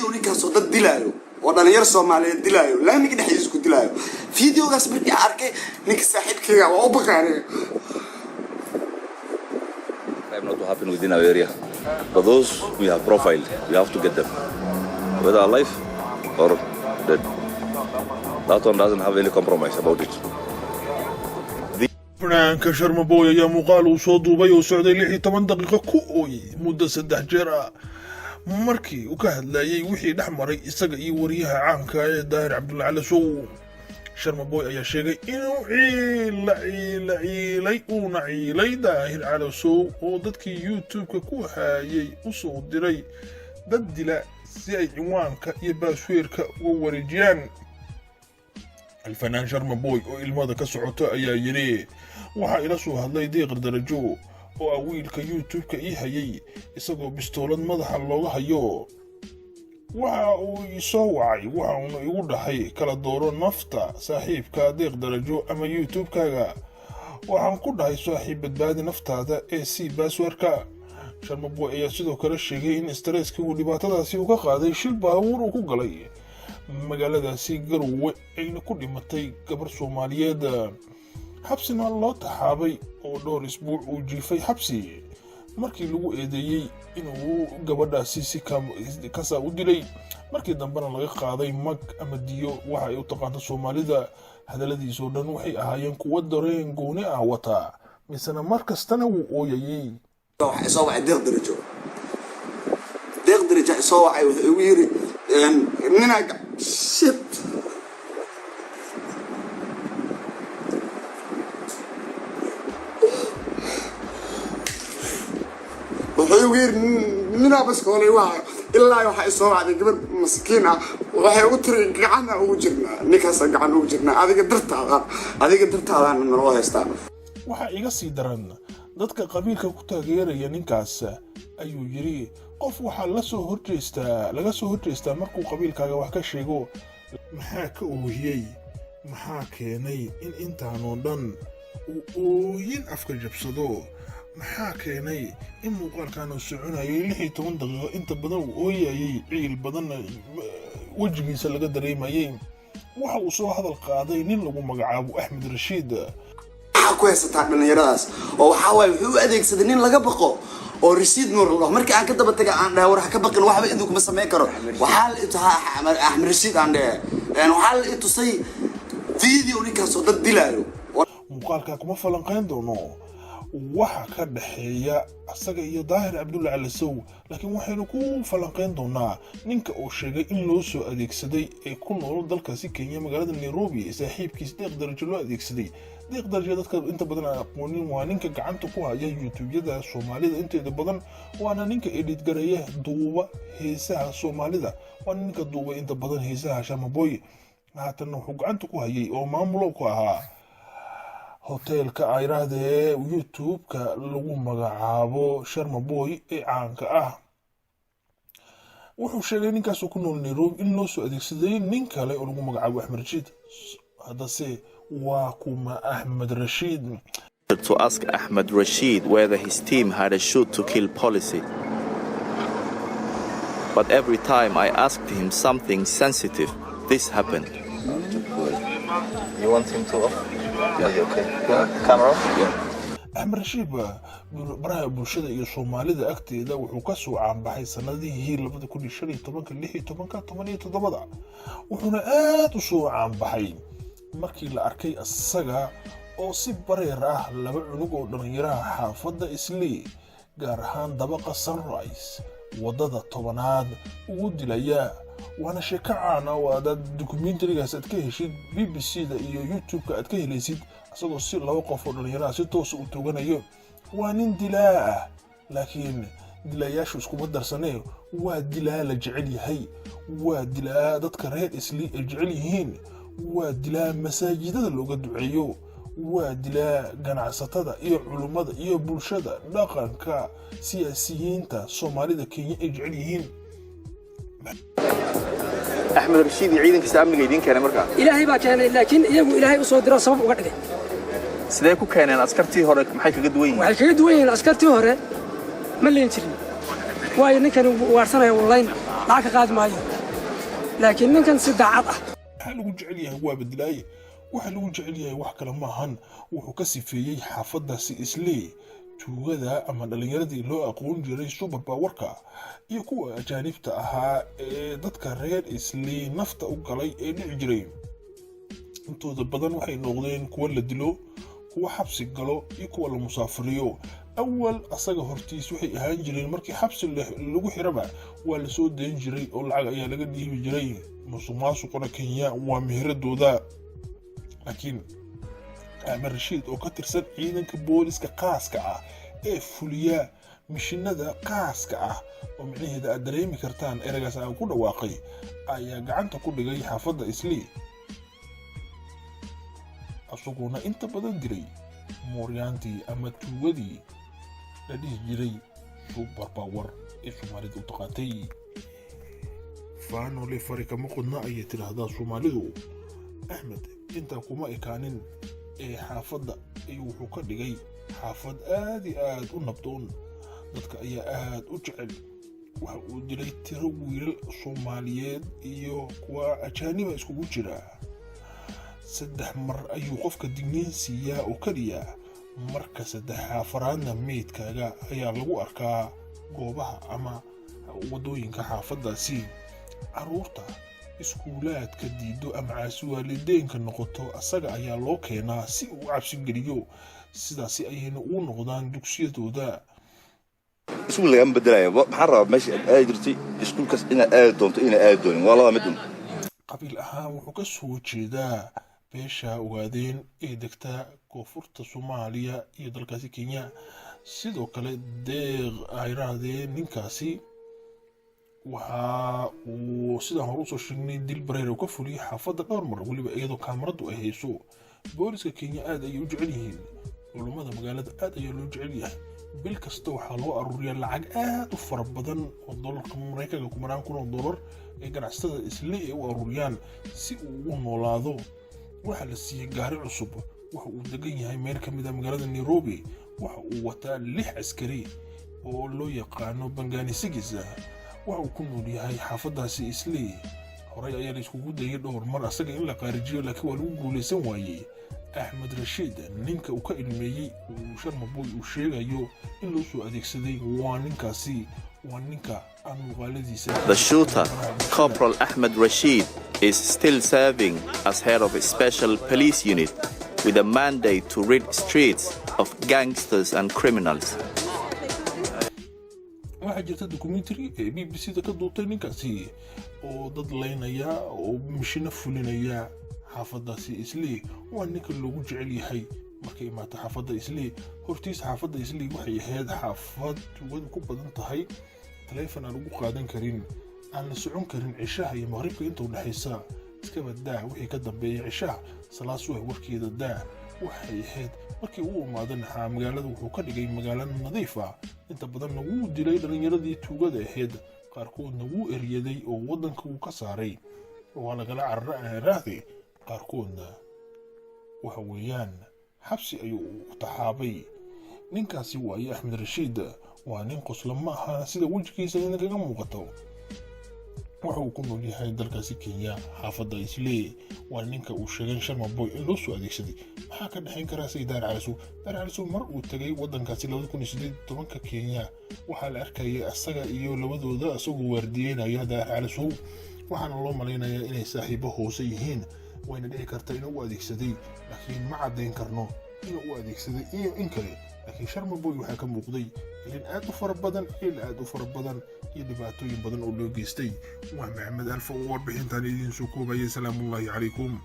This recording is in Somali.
Video ninkaasoo dad dilaayo oo dhalinyaro Soomaaliyeed dilaayo, laamiga dhexdiisa ku dilaayo. Videogaas markii aan arkay, ninka saaxiibkayga waa u baqaanay. Crime not to happen within our area. But those we have profiled, we have to get them, whether alive or dead. That one doesn't have any compromise about it. Fanaanka Sharmaboy ayaa muuqaal uu soo duubay oo socday 16 daqiiqo ku ooyey muddo saddex jeer ah markii uu ka hadlayay wixii dhex maray isaga iyo wariyaha caanka ee Daahir Cabdulla Calasow. Sharmaboy ayaa sheegay inuu ciila ciila ciilay, uuna ciilay Daahir Calasow oo dadkii YouTube-ka ku hayay u soo diray dad dila si ay ciwaanka iyo password-ka uga wareejiyaan. Alfanaan Sharmaboy oo ilmada ka socota ayaa yidhi: "Waxaa ila soo hadlay Deeqar Darajo oo ah wiilka YouTube-ka ii hayay, isagoo bistoolad madaxa looga hayo. Waxa uu isoo wacay, waxa uuna igu dhahay: 'Kala dooro nafta saaxiibka Deeq Darajo ama YouTube-kaaga.' Waxaan ku dhahay: 'Saaxiib, badbaadi naftaada ee sii password-ka.'" Sharmaboy ayaa sidoo kale sheegay in stress-kii uu dhibaatadaasi uga qaaday shil baabuur uu ku galay magaaladaasi Garowe, ayna ku dhimatay gabar Soomaaliyeed, xabsina loo taxaabay oo dhowr isbuuc uu jiifay xabsi markii lagu eedeeyey inuu gabadhaasi si kasa u dilay, markii dambena laga qaaday mag ama diyo waxa ay u taqaanto Soomaalida. Hadalladiisoo dhan waxay ahaayeen kuwo dareen gooni ah wataa, misena mar kastana wuu ooyayey. Waxaa isoo wacay Deeq Darajo. Deeq Darajo isoo wacay, wuxuu igu yiri ninaa, shit. Wuxuu igu yiri ninaa baskoolay waa ilaa waxaa isoo wacday gabar maskiin ah. Waxay ugu tiri: "Gacana ugu jirnaa ninkaasa, gacan ugu jirnaa adiga dartaada, adiga dartaadaana naloo haystaa." "Waxaa iga sii daran dadka qabiilka ku taageeraya ninkaas," ayuu yidhi. "Qof waxaa lasoo horjeestaa, laga soo horjeestaa markuu qabiilkaaga wax ka sheego." Maxaa ka oohiyey? Maxaa keenay in intaanoo dhan uu ooyin afka jabsado? Maxaa keenay in muuqaalkan uu soconayay 16 daqiiqo inta badan uu ooyayay, ciil badanna wejigiisa laga dareemayay? Waxa uu soo hadal qaaday nin lagu magacaabo Axmed Rashiid. Maxaa ku haysataa dhallinyaradaas? Oo waxaa waaye wuxuu u adeegsaday nin laga baqo oo Rasiid Nuur la dhaho. Markii aan ka daba taga, aan dhahay: "War, ha ka baqin, waxba idinku ma samayn karo." Waxaa la ituhaa Axmed Rashiid, aan dhehe, waxaa la itusay video ninkaasoo dad dilaayo. Muuqaalka kuma falanqayn doono waxa ka dhexeeya asaga iyo Daahir Cabdulla Calasow, laakiin waxaynu ku falanqayn doonaa ninka uu sheegay in loo soo adeegsaday ee ku nool dalkaasi Kenya, magaalada Nairobi, ee saaxiibkiis Deeq Darajo loo adeegsaday. Deeq Darajo dadka inta badan aan aqoonin, waa ninka gacanta ku haya YouTube-yada Soomaalida inteeda badan, waana ninka edit gareeya, duuba heesaha Soomaalida, waana ninka duuba inta badan heesaha Sharmaboy. Haatanna wuxuu gacanta ku hayay oo maamulo ku ahaa hoteelka ayrahdee YouTube-ka lagu magacaabo Sharmaboy ee caanka ah. Wuxuu sheegay ninkaasoo ku nool Nairobi in loo soo adeegsaday nin kale oo lagu magacaabo Axmed Rashiid. Haddase waa kuma Axmed Rashiid? To ask Ahmed Rashid whether his team had a shoot to kill policy. But every time I asked him something sensitive, this happened. You want him to off? Yeah. Okay. Camera off? Yeah. Axmed Rashiid baraha bulshada iyo Soomaalida agteeda wuxuu ka soo caanbaxay sanadihii 2015-ka, 16-ka, 17-da, wuxuuna aad u soo caanbaxay markii la arkay isaga oo si bareer ah laba cunug oo dhallinyaraha xaafadda Islii, gaar ahaan dabaqa Sunrise, waddada 10aad ugu dilaya. Waana sheeko caan ah oo aadaad documentary-gaas aad ka heshid BBC da iyo YouTube-ka aad ka helaysid, isagoo si laba qof oo dhallinyaraha si toosa u toganayo. Waa nin dilaa ah, laakiin dilaayaashu iskuma darsanee. Waa dilaa la jecel yahay, waa dilaa dadka reer Islii ay jecel yihiin, waa dilaa masaajidada looga duceeyo, waa dilaa ganacsatada iyo culummada iyo bulshada dhaqanka, siyaasiyiinta Soomaalida Kenya ay jecel yihiin. Axmed Rashiid iyo ciidankiisa amniga idiin keenay markaa? Ilaahay baa keenay, laakiin iyagu Ilaahay u soo diro, sabab uga dhigay. Sidee ku keeneen? Askartii hore maxay kaga duwan yihiin? Waxay kaga duwan yihiin, askartii hore ma leen jirin, waayo ninkani wuu ugaarsanaya, wuu layn, lacag ka qaadi maayo. Laakiin ninkan si daacad ah. Maxaa lagu jecel yahay? Waa badlaaye. Waxa lagu jecel yahay wax kale ma ahan, wuxuu ka sifeeyey xaafadaasi Islii tuugada ama dhallinyaradii loo aqoon jiray super powerka iyo kuwa ajaanibta ahaa ee dadka reer Islii nafta u galay ee dhici jiray. Intooda badan waxay noqdeen kuwa la dilo, kuwa xabsi galo iyo kuwa la musaafiriyo. Awal asaga hortiis waxay ahaan jireen markii xabsi lagu xiraba waa la soo dayn jiray oo lacag ayaa laga dhiibi jiray. Musuq maasuquna Kenya waa meheradooda. Laakiin Axmed Rashiid oo ka tirsan ciidanka booliska qaaska ah ee fuliya mishinada qaaska ah, oo micnaheeda aad dareemi kartaan ereygaas aan ku dhawaaqay, ayaa gacanta ku dhigay xaafadda Islii, asaguna inta badan dilay mooryaantii ama tuugadii la dhihi jiray super power ee Soomaalida u taqaatay. "Faanole fari kama qodna," ayay tidhaahdaa Soomaalidu. Axmed intaa kuma ekaanin ee xaafadda ayuu wuxuu ka dhigay xaafad aad iyo aad u nabdoon. Dadka ayaa aad u jecel. Waxa uu dilay tiro wiilal Soomaaliyeed iyo kuwa ajaaniba iskugu jira. Saddex mar ayuu qofka digniin siiyaa oo keliya. Marka saddex afaraadna meydkaaga ayaa lagu arkaa goobaha ama waddooyinka xaafaddaasi. Carruurta iskuulaadka diido ama caasi waalideenka noqoto asaga ayaa loo keenaa si uu u cabsi geliyo. Sidaasi ayayna ugu noqdaan dugsiyadooda. Iskuul lagama bedelaya. Maxaan rabaa? Meesha aad aadi jirtay iskuulkaas inaad aadi doonto, inaad aadi doonin, waa laba mid un. Qabiil ahaan wuxuu ka soo jeedaa beesha Ogaadeen ee degta koonfurta Soomaaliya iyo dalkaasi Kenya. Sidoo kale deeq ay raahdeen, ninkaasi waxa uu, sidaan hore usoo sheegnay, dil bareer uu ka fuliyey xaafadda dhowr mar, weliba iyadoo kaamaradu ay hayso. Booliska Kenya aad ayay u jecel yihiin. Culummada magaalada aad ayaa loo jecel yahay. Bil kasta waxaa loo aruuriyaa lacag aad u fara badan oo dollarka Maraykanka, kumanaan kun oo dollar ee ganacsatada Isle ay u aruuriyaan si uu ugu noolaado. Waxaa la siiyey gaari cusub. Waxa uu degan yahay meel ka mid a magaalada Nairobi. Waxa uu wataa lix askari oo loo yaqaano Pangani Six. Waxa uu ku nool yahay xaafadaasi Islii. Horey ayaa la iskugu dayay dhowr mar asaga in la qaarijiyo, laakiin waa lagu guulaysan waayey. Axmed Rashiid, ninka uu ka ilmeeyey uu Sharma Boy uu sheegayo in loo soo adeegsaday, waa ninkaasi. Waa ninka aan muuqaaladiisa The shooter, Corporal Ahmed Rashid, is still serving as head of a special police unit with a mandate to rid streets of gangsters and criminals. Waxaa jirta documentary ee BBC da ka duubtay ninkaasi oo dad laynaya oo mishino fulinaya xaafadaasi Islii. Waa ninka loogu jecel yahay markay imaato xaafadda Islii. Hortiis xaafadda Islii waxay ahayd xaafad tugadu ku badan tahay, taleefon aan ugu qaadan karin, aan la socon karin cishaha iyo maqribka inta u dhexaysa. Iskaba daa wixii ka dambeeya cishaha, salaad subax warkeeda daa. Waxay ahayd markii uu imaado naxaa magaalada wuxuu ka dhigay magaalo nadiif ah. Inta badanna wuu dilay dhallinyaradii tuugada ahayd, qaarkoodna wuu eryaday oo waddanka wuu ka saaray, waa lagala carara raahday. Qaarkoodna waxa weeyaan xabsi ayuu u taxaabay. Ninkaasi waaye Axmed Rashiid. Waa nin qosla ma aha sida wejigiisa idinkaga muuqato. Waxa uu ku nool yahay dalkaasi Kenya, xaafadda Isley. Waa ninka uu sheegay Sharma Boy in loo soo adeegsaday. Maxaa ka dhexayn karaa say Daar Calisow? Daar Calisow mar uu tegay waddankaasi 2018-ka Kenya, waxaa la arkayay asaga iyo labadooda isagoo waardiyeynaya Daar Calisow. Waxaana loo malaynayaa inay saaxiibo hoose yihiin. Wayna dhici kartaa inuu u adeegsaday, laakiin ma caddayn karno inuu u adeegsaday iyo in kale. Laakiin Sharma Boy waxaa ka muuqday ilin aad u fara badan, il aad u fara badan iyo dhibaatooyin badan oo loo geystay. Waa Maxamed Alfa oo warbixintan idiin soo koobayay. Salaamullaahi calaykum.